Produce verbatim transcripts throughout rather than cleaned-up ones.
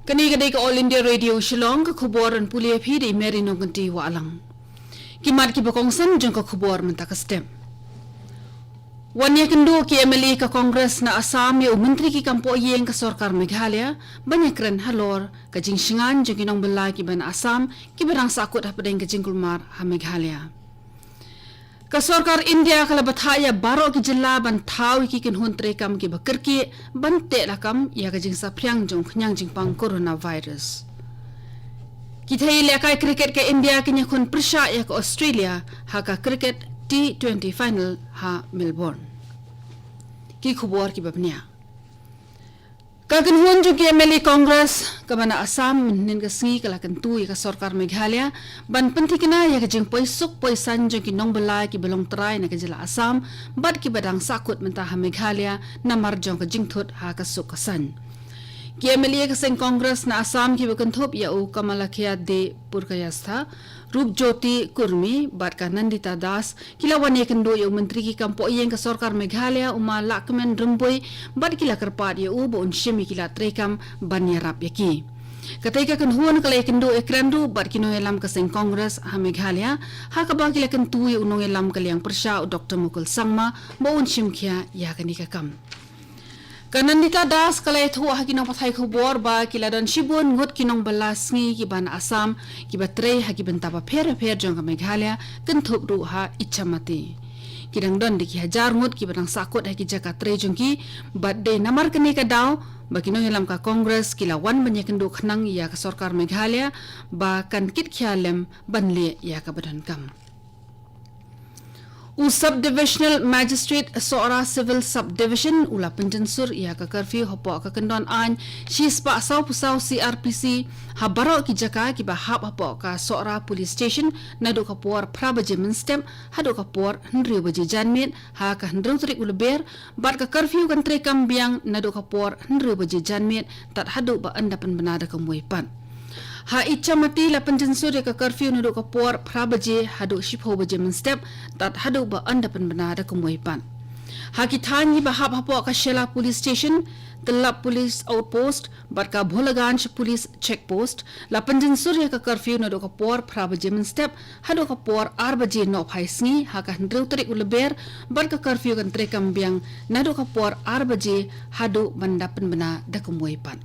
Kane ka dei ka All India Radio Shillong, ka khubor ban pule ïa phi da i Mary Nongkynti Wahlang. Ki mat kiba kongsan jong ka khubor mynta ka step. Wan ïakynduh ki M L A ka Congress na Assam ïa u Myntri ki kam poh ïing ka sorkar Meghalaya ban ïakren halor ka jingshngaiñ jong ki nongbylla kiba na Assam kiba dang sahkut hapdeng ka jingkulmar ha Meghalaya. Ka sorkar India ka la bthah ïa baroh ki jylla ban thaw ïa ki kynhun treikam kiba kyrkieh ban teh lakam ïa ka jingsaphriang jong u khñiang jingpang coronavirus. Ki thei lehkai cricket ka India kin ïakhun pyrshah ïa ka Australia ha ka cricket T twenty final ha Melbourne. Ki khubor kiba bniah. Ka kynhun jong ki M L A Congress kaba na Assam mynhynnin ka sngi ka la kyntu ïa ka sorkar Meghalaya ban pynthikna ïa ka jingpoi suk poi saiñ jong ki nongbylla kiba long trai na ka jylla Assam bad kiba dang sahkut mynta ha Meghalaya namar jong ka jingthut ha ka suk ka saiñ. Ki M L A ka seng Congress na Assam kiba kynthup ïa u Kamalakya De Purkayastha, Rup Jyoti Kurmi bad ka Nandita Das ki la wan ïakynduh ïa u Myntri ki kam poh ïing ka sorkar Meghalaya u Ma Lahkmen Rymbui bad ki la kyrpad ïa u ba un shim ïa ki lad treikam ban ïarap ïa ki. Katei ka kynhun ka la ïakynduh ïakren ruh bad ki nongïalam ka seng Congress ha Meghalaya, ha kaba ki la kyntu ïa u nongïalam ka liang pyrshah u Doktor Mukul Sangma ba un shim khia ïa kane ka kam. Ka Nandita Das ka la ïathuh ha ki nongpathai khubor ba ki la don shibun ngut ki nongbylla sngi kiba na Assam kiba trei ha ki bynta bapher bapher jong ka Meghalaya, kynthup ruh ha Ichamati. Ki dang don da ki hajar ngut kiba dang sahkut ha ki jaka trei jong ki bad dei namar kane ka daw ba ki nongïalam ka Congress ki la wan ban ïakynduh khnang ïa ka sorkar Meghalaya ba kan kit khia lem ban leh ïa kaba donkam. U Sub-Divisional Magistrate Sohra Civil Subdivision u la pynjynsur ïa ka curfew hapoh ka kyndon aiñ shispah sawphew saw C R P C ha baroh ki jaka kiba hap hapoh ka Sohra Police Station naduh ka por phra baje mynstep haduh ka por hynriew baje janmiet ha ka hynriew tarik u Lber, bad ka curfew kan treikam biang naduh ka por hynriew baje janmiet tad haduh ba yn da pynbna da kumwei pat. Ha Ichamati la pynjynsur ïa ka curfew naduh ka por phra baje haduh shiphew baje mynstep tad haduh ba yn da pynbna da kumwei pat. Ha ki thaiñ kiba hap hapoh ka Shella Police Station, Tillap Police Outpost bad ka Bholaganj Police Checkpost la pynjynsur ïa ka curfew naduh ka por phra baje mynstep haduh ka por ar baje nohphai sngi ha ka hynriew tarik u Lber, bad ka curfew kan treikam biang naduh ka por ar baje haduh ban da pynbna da kumwei pat.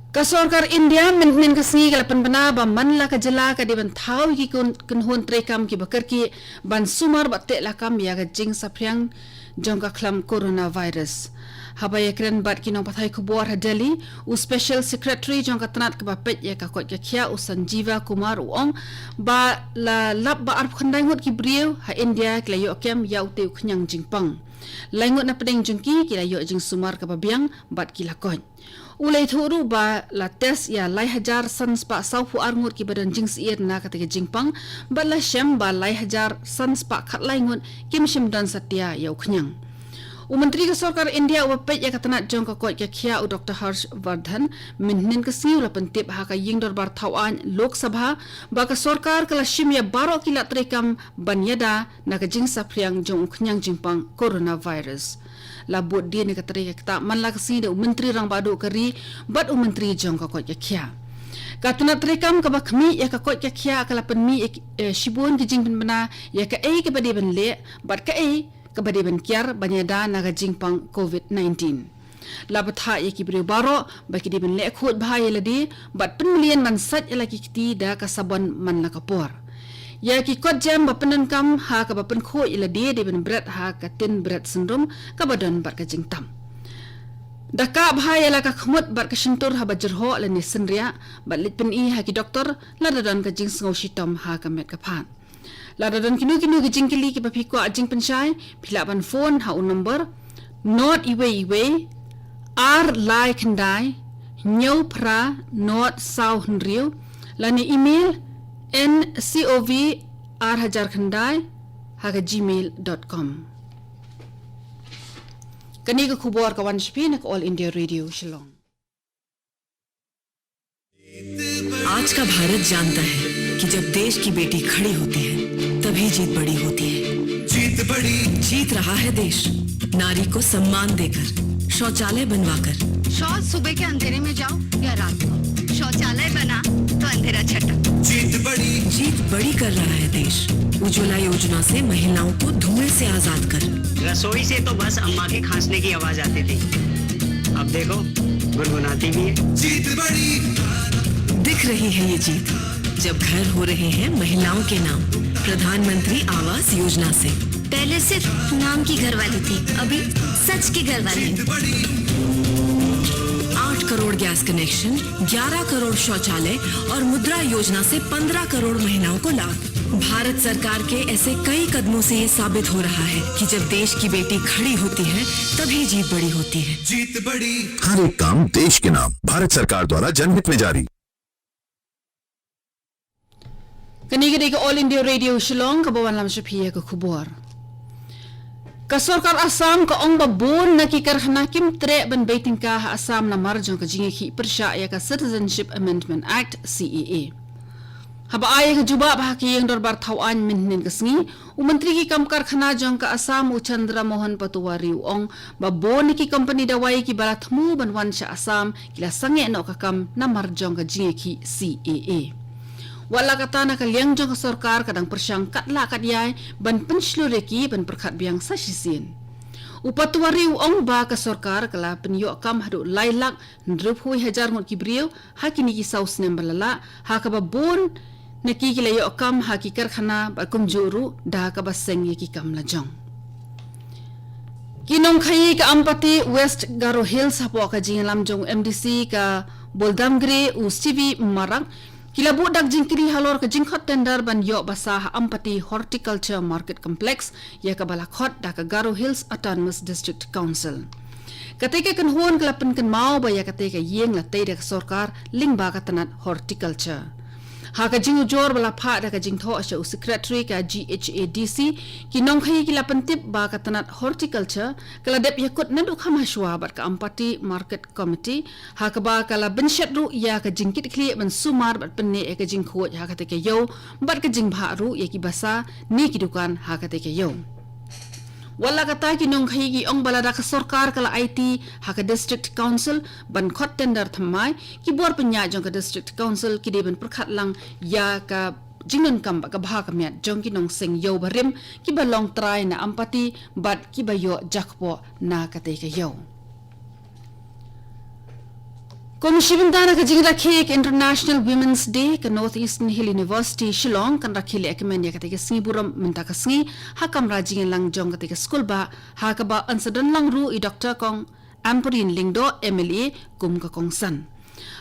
Ka sorkar India mynhynnin ka sngi ka la pynbna ba man la ka jylla ka dei ban thaw ïa ki kyn-, kynhun treikam kiba kyrkieh ban sumar bad teh lakam ïa ka jingsaphriang jong ka khlam coronavirus. Haba ïakren bad ki nongpathai khubor ha Delhi, u Special Secretary jong ka tnat kaba peit ïa ka koit ka khiah u Sanjeeva Kumar u ong ba la lap ba arphew khyndai ngut ki briew ha India ki la ïoh kem ïa utei u khñiang jingpang. Lai ngut na pdeng jong ki ki la ïoh jingsumar kaba biang bad ki la koit. U la ïathuh ruh ba la test ïa lai hajar san spah sawphew ar ngut kiba don jingsyier na katei ka jingpang, bad la shem ba lai hajar san spah khatlai ngut kim shym don satia ïa u khñiang. U Myntri ka Sorkar India uba peit ïa ka tnat jong ka koit ka khiah u Doktor Harsh Vardhan mynhynnin ka sngi u la pyntip ha ka ïing dorbar thaw aiñ Lok Sabha ba ka sorkar ka la shim ïa baroh ki lad treikam ban ïada na ka jingsaphriang jong u khñiang jingpang coronavirus. La bud dien ïa ka trei ka ktah man la ka sngi da u Myntri Rangbah Duh ka ri bad u Myntri jong ka koit ka khiah. Ka tnat treikam kaba khmih ïa ka koit ka khiah ka la pynmih ïa ki, eh, shibun ki jingpynbna ïa kaei kaba dei ban leh bad kaei kaba dei ban kiar ban ïada na ka jingpang covid nineteen. La bthah ïa ki briew baroh ba ki dei ban leh khuid bha ïa lade bad pynmlien ban sait ïa la ki kti da ka sabon man la ka por. Ïa ki kot jem ba pyndonkam ha kaba pynkhuid ïa lade dei ban bret ha ka tin bret syndrum kaba don bad ka jingtam. Da kah bha ïa la ka khmut bad ka shyntur haba jyrhoh lane synriah bad leit pyni ha ki doktor lada don ka jingsngew shitom ha ka met ka phad. Lada don kino kino ki jingkylli kiba phi kwah jingpynshai, phi lah ban phone ha u number nod iwei iwei, ar lai khyndai, hynñiew phra, nod saw hynriew, lane email N C O V ar hajar khyndai ha ka gmail dot com. Kane ka khubor ka wan sha phi na ka All India Radio Shillong. आज का भारत जानता है कि जब देश की बेटी खड़ी होती है, तभी जीत बड़ी होती है। जीत बड़ी। जीत रहा है देश, नारी को सम्मान देकर, शौचालय बनवाकर, शौच सुबह के अंधेरे में जाओ या रात को, शौचालय बना तो अंधेरा छटा। जीत बड़ी, जीत बड़ी कर रहा है देश। उज्ज्वला योजना से महिलाओं को धुएं से आजाद कर। रसोई से तो बस अम्मा के खांसने की आवाज आती थी, अब देखो, गुनगुनाती भी है। जीत बड़ी। दिख रही है ये जीत, जब घर हो रहे हैं महिलाओं के नाम, प्रधानमंत्री आवास योजना से। पहले सिर्फ नाम की घरवाली थी, अभी सच की घरवाली। जीत बड़ी। आठ करोड़ गैस कनेक्शन, ग्यारह करोड़ शौचालय और मुद्रा योजना से पन्द्रह करोड़ महिलाओं को लाभ। भारत सरकार के ऐसे कई कदमों से ये साबित हो रहा है कि जब देश की बेटी खड़ी होती है, तभी जीत बड़ी होती है। जीत बड़ी। हर एक काम देश के नाम। भारत सरकार द्वारा जनहित में जारी। Kane ka dei ka All India Radio Shillong, kaba wanlam sha phi ïa ka khubor. Ka sorkar Assam ka ong ba bun na ki karkhana kim treh ban bei tyngka ha Assam namar jong ka jingïakhih pyrshah ïa ka Citizenship Amendment Act, C A A. Haba ai ïa ka jubab ha ka ïing dorbar thaw aiñ mynhynnin ka sngi, u Myntri ki kam karkhana jong ka Assam, u Chandra Mohan Patowary, u ong ba bun na ki kompani dawai kiba la thmu ban wan sha Assam ki la sangeh noh ka kam namar jong ka jingïakhih C A A. Wat la katta, na ka liang jong ka sorkar ka dang pyrshang katba lah katba ïai ban pynshlur ïa ki ban pyrkhat biang sa shisien. U Patowary u ong ba ka sorkar ka la pynïoh kam haduh lai lak hynriewphew hajar ngut ki briew ha kine ki saw snem ba la lah, ha kaba bun na ki ki la ïoh kam ha ki karkhana bad kumjuh ruh da kaba seng ïa ki kam lajong. Ki nongkhaïi ka Ampati, West Garo Hills, hapoh ka jingïalam jong u M D C ka Boldamgre, u Stevie Marak, ki la buh dak jingkylli halor ka jingkhot tender ban ïoh basa ha Ampati Horticulture Market Complex, ïa kaba la khot da ka Garo Hills Autonomous District Council. Katei ka kynhun ka la pynkynmaw ba ïa katei ka ïing la tei da ka sorkar lyngba ka tnat horticulture. Ha ka jingujor ba la phah da ka jingthoh sha u Secretary ka G H A D C, ki nongkhaïi ki la pyntip ba ka tnat horticulture ka la dep ïakut naduh kham hashwa bad ka Ampati Market Committee, ha kaba ka la bynshet ruh ïa ka jingkitkhlieh ban sumar bad pynneh ïa ka jingkhuid ha katei ka ïew bad ka jingbhah ruh ïa ki basa ne ki dukan ha katei ka ïew. Wat la katta, ki nongkhaïi ki ong ba lada ka sorkar ka la aiti ha ka District Council ban khot tender thymmai, ki bor pynïaid jong ka District Council ki dei ban pyrkhat lang ïa ka jingdonkam bad ka bha ka miat jong ki nongseng ïew barim kiba long trai na Ampati bad kiba ïoh jakpoh na katei ka ïew. Kum shi bynta na ka jingrakhe ka International Women's Day, ka North Eastern Hill University Shillong kan rakhe lehkmen ïa katei ka sngi burom mynta ka sngi ha kamra jingïalang jong katei ka skulbah, ha kaba yn sa don lang ruh i Doctor Kong Ampareen Lyngdoh, M L A, kum ka kongsan.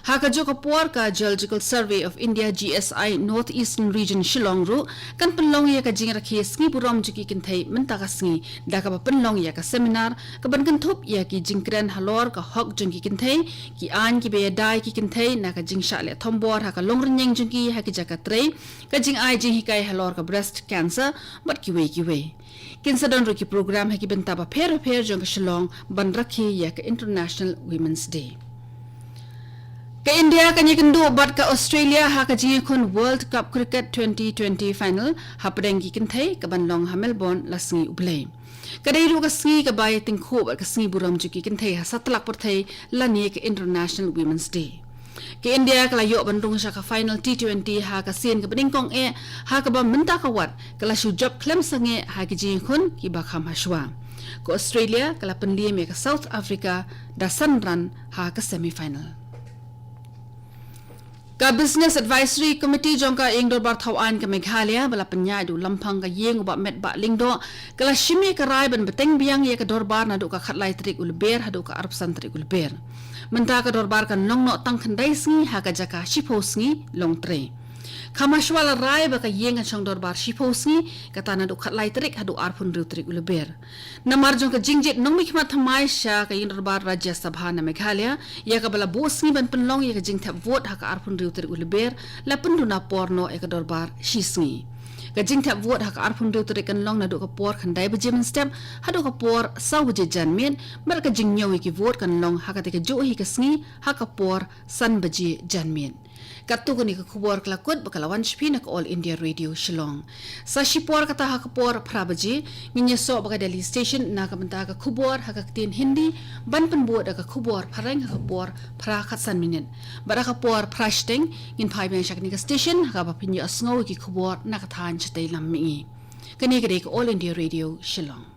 Ha kajuh ka por, ka Geological Survey of India, G S I, North Eastern Region Shillong ruh kan pynlong ïa ka jingrakhe sngi burom jong ki kynthei mynta ka sngi da kaba pynlong ïa ka seminar kaban kynthup ïa ki jingkren halor ka hok jong ki kynthei, ki aiñ kiba ïada ïa ki kynthei na ka jingshah leh thombor ha ka longrynïeng jong ki ha ki jaka trei, ka jingai jinghikai halor ka breast cancer bad kiwei kiwei. Kin sa don ruh ki program ha ki bynta bapher bapher jong ka Shillong ban rakhe ïa ka International Women's Day. Ka India kan ïakynduh bad ka Australia ha ka jingïakhun World Cup Cricket twenty twenty final hapdeng ki kynthei kaban long ha Melbourne la sngi U Blei. Ka dei ruh ka sngi kaba ïatyngkhuh bad ka sngi burom jong ki kynthei ha satlak pyrthei lane ka International Women's Day. Ka India ka la ïoh ban rung sha ka final T twenty ha ka sien kaba nyngkong eh, ha kaba mynta ka wat ka la shu jop khlem sangeh ha ki jingïakhun kiba kham hashwa. Ka Australia ka la pynliem ïa ka South Africa da san run ha ka semi final. Ka Business Advisory Committee jong ka Ïing Dorbar Thaw Aiñ ka Meghalaya, ba la pynïaid da u Lamphang ka Ïing u Bah Metbah Lyngdoh, ka la shim ïa ka rai ban bteng biang ïa ka dorbar naduh ka khatlai tarik u Lber haduh ka arphew san tarik u Lber. Mynta ka dorbar kan long noh tang khyndai sngi ha ka jaka shiphew sngi longtrei. Kham hashwa la rai ba ka ïing kan shong dorbar shiphew sngi, kata naduh khatlai tarik haduh arphew hynriew tarik u Lber. Namar jong ka jingjied nongmihkhmat thymmai sha ka Ïing Dorbar Rajya Sabha na Meghalaya, ïa kaba la buh sngi ban pynlong ïa ka jingthep vote ha ka arphew hynriew tarik u Lber, la pynduna por noh ïa ka dorbar shi sngi. Ka jingthep vote ha ka arphew hynriew tarik kan long naduh ka por khyndai baje mynstep haduh ka por saw baje janmiet, bad ka jingñiew ïa ki vote kan long ha katei kajuh hi ka sngi ha ka por san baje janmiet. Katto kane ka khubor ka la kut bad ka la wan sha phi na ka All India Radio Shillong. Sa shipor kata ha ka por phra baje, ngin ïasoh bad ka Delhi Station na ka bynta ka khubor ha ka ktien Hindi, ban pynbud da ka khubor phareng ha ka por phra khatsan minit. Bad ha ka por phra shiteng, ngin phai biang sha kane ka station ha kaba phin ïohsngew ïa ki khubor na ka thaiñ shatei lam mihngi. Kane ka dei ka All India Radio Shillong.